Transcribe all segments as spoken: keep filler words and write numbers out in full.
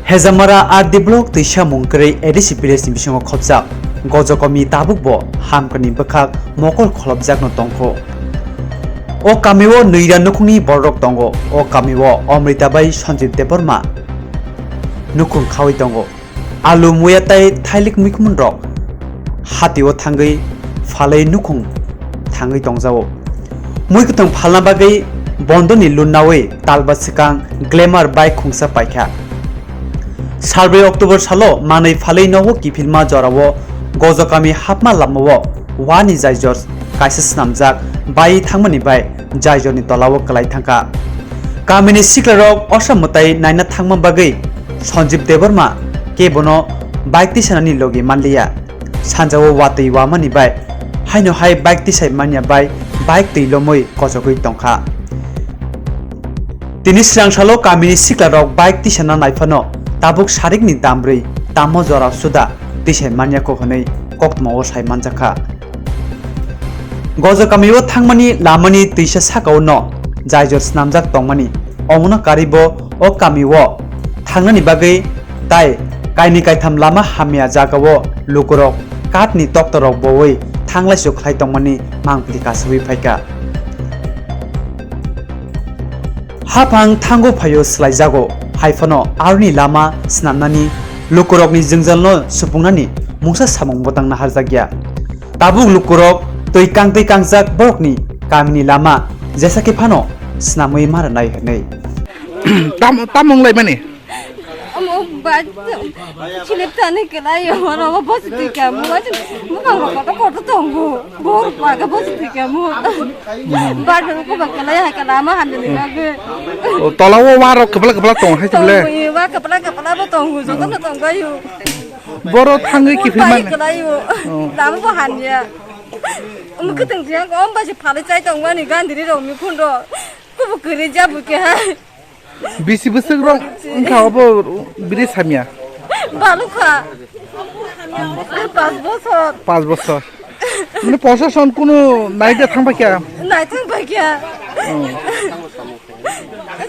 Hejamara R D block twisa mung kwrwi A D C village ni bisingo khopjak. Gojokomi tabukbo hamkani bwkhak mokol kholopjakno tongkho. O kamio nwira nukhungni bororok tongo. O kamio Amrita bai Sanjib Debbarma nukhung khaui tongo. Alu, muya tai thailik muikhumrok hatio thangwi phalwi nukhung thangwi tongjao. Muikwthwng phalna bagwi bondoni lunnaui talba swkang Glamour bike khungsa paikha. Salbrwi October salo manwi phalwi nogo kiphilma jorao Gojokami hapma lamao wani jaijor kaisa snamjak bai thangmani bai jaijorni tolao kwlai thangkha. Kamini siklarok osa mwtai naina thangma bagwi Sanjib Debbarma kebono bike tisanani logi manliya. Sanjao watwi wamani bai haino hai bike tisai manya bai bike twi lomwi kochogwi tongkha. Tini swrang salo kamini siklarok bike tisana naiphano tabuk sarikni dambrwi tamo jora suda tisai manyakho hwnwi koktwmao sai manjakha. Gojo kamio thangmani lamani twisa sakao no jaijor snamjak tongmani, omono karwibo o kamio thangnani bagwi tai kainwi kaitham lama hamya jagao lukurok kathni toktorok bowi thanglaisuk khlai tongmani mangpili kasawi phaikha. Haphang thango phaio swlaijago, haiphano aroni lama snamnani, lukurokni jwngjalno supungnani mungsa samung botang naharjakya. Tabuk lukurok twi kangtwi kangjak borokni kamini lama jesa khe phano snamwi ma rwnai hwnwi. Tam-, tamo wnglaimani? Omo ba, chilip tani kelai, oro bo bosi twi kamo, bwbang rok kotor kotor tongo, bor paga bosi twi kamo. Ba rok ko ba kelai, ha kelai ma hamya ni bagwi. O, tola o wa rok kebla kebla tong hai chile. Tong, wa kebla kebla bo tongo, joto no tong bayo. Boro thangwi kiphil man. Kelai o, lama bo hamya. Omo kwtwng jang, om ba se phalwi chai tong mani gandri rok mi phun rok. Kubu kwrwi jabu ke hai. Bisi bwswk rok wngkha obo biri samya? Balukha. Pas bosor. Pas bosor. Mane proshashan kunu naide thangbai kya? Nai thangbai kya? Oh.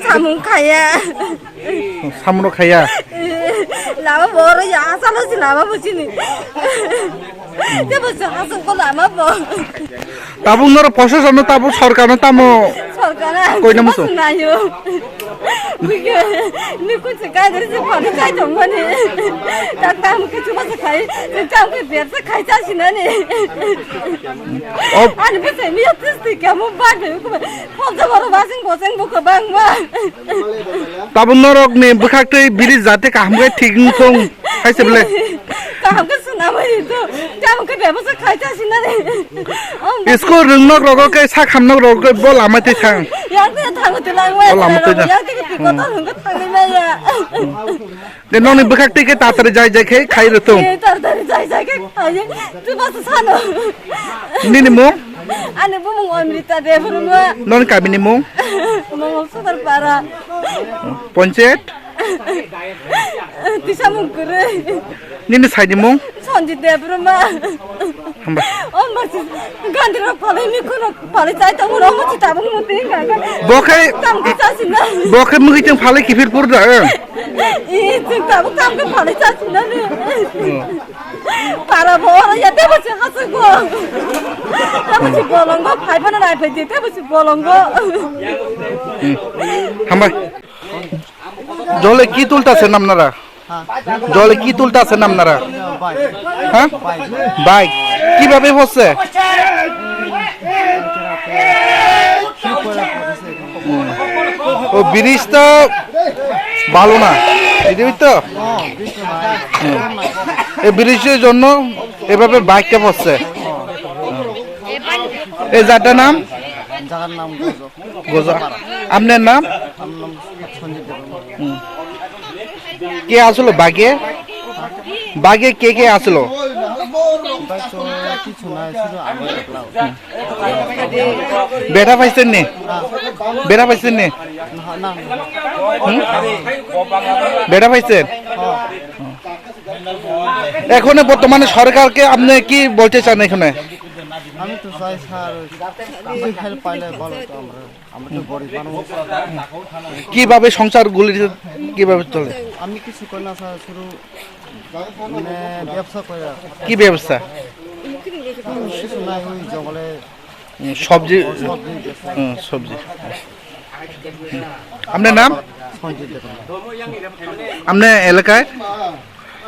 Samung khaya. Samung khaya? Lama boro ya, asalo si lama buchini. Tebo se hasung ko lama bo. Tabuk noro proshashan no tabuk sorkar no tamo. Sorkar na. Koi na musu. Nayo. Bige, ni kun se kai dari se pani kai tong mani. Ta tam ke chuba se kai, se tam ke ber se kai cha sinani. Ani bo se mi atis ti kamu ba de ko. Hom ja boro basing boseng bo ko bang ma. Tabuk norok ni bwkhak twi biri jate kaham khe thik wng thung. Hai se bole. Kaham khe swnamwi to. Kaham khe bebasa khai ta sinani. School rwngnok rogo khe sak hamnok rogo khe bo lama twi thang. Yang twi thango twi lang. Bo lama twi thang. Yang twi twi kotor hwngo thangwi maya. De nokni bwkhak twi khe tatari jai jai khe khai rwtung. Tatari jai jai khe khai. Tu basa sano. Nini mung? Ani bumung Amrita Debbarma. Nokni kamini mung? Mungol Sudar Para. Panchayat? Tisa mung kwrwi. Nini saini mung? Sanjit Debbarma. Hamba. O masi gandri rok phalai mi khunok phalai chai tongo rok masi tabuk muti hinka. Bo khai, tam khe chasina. Bo khai mugwi tong phalai kiphil pur da, eh? I, chwng tabuk tam khe phalai chasina ni. Para bo oro ya tebo se hasuk bo. Tebo se bolongo, phai bono nai phai di, tebo se bolongo. Hambai. জলে কি তুলতাছেন আপনারা? জলে কি তুলতাছেন আপনারা? হ্যাঁ? বাইক। কিভাবে পড়ছে? হুম। ও ব্রিজটা ভালো না, এটাই তো? হুম। এই ব্রিজের জন্য এভাবে বাইকটা পড়ছে। এই জায়গাটার নাম? জায়গার নাম গোজো। গোজো। আপনার নাম? আমার নাম সঞ্জিত দেববর্মা। হুম। কে আসলো বাগে? বাগে কে কে আসলো? বাইক তো কিছু নাই, শুধু আমি একলা। বেটা পাইছেন নি? হ্যাঁ। বেটা পাইছেন নি? না, না, না। হুম? বেটা পাইছেন? হ্যাঁ। এখন বর্তমানে সরকারকে আপনি কি বলতে চান এখানে? আমি তো চাই স্যার, কিছু হেল্প পাইলে ভালো হতো আমরা। আমরা তো গরিব মানুষ। কিভাবে সংসার গুলি কিভাবে চলে? আমি কিছু করি না স্যার, শুধু মানে ব্যবসা করি আর কি। কি ব্যবসা? কিছু নাই, ওই জঙ্গলে উম, সবজি। সবজি ব্যবসা। হুম, সবজি। আপনার নাম? সঞ্জিত দেবনাথ। আপনার এলাকায়,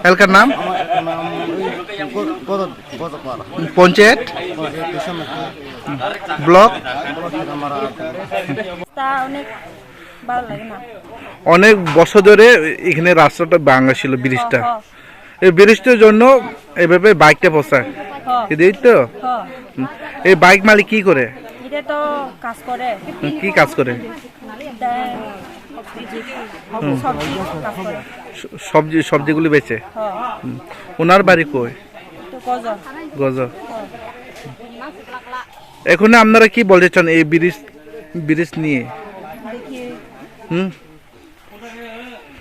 এলাকার নাম? আমার এলাকার নাম ওই গো-, গজ-, গজপাড়া। পঞ্চায়েত? পঞ্চায়েত হিসাবে ব্লক? ব্লক হিসাবে আমার তা অনেক ভালো লাগে না। অনেক বছর ধরে এখানে রাস্তাটা ভাঙা ছিল, ব্রিজটা। হ, হ। এই ব্রিজটার জন্য এইভাবে বাইকটা পড়ছে। হ। এটাই তো? হ। হুম। এই বাইক মালিক কি করে? এটা তো কাজ করে। হুম, কি কাজ করে? দেয় হুম। সবজি কাজ করে। স-, সবজি, সবজিগুলি বেচে? হ। হুম। ওনার বাড়ি কই? তো গজ। গজ। হ। এখন আপনারা কি বলতে চান এই ব্রিজ, ব্রিজ নিয়ে? দেখি। হুম?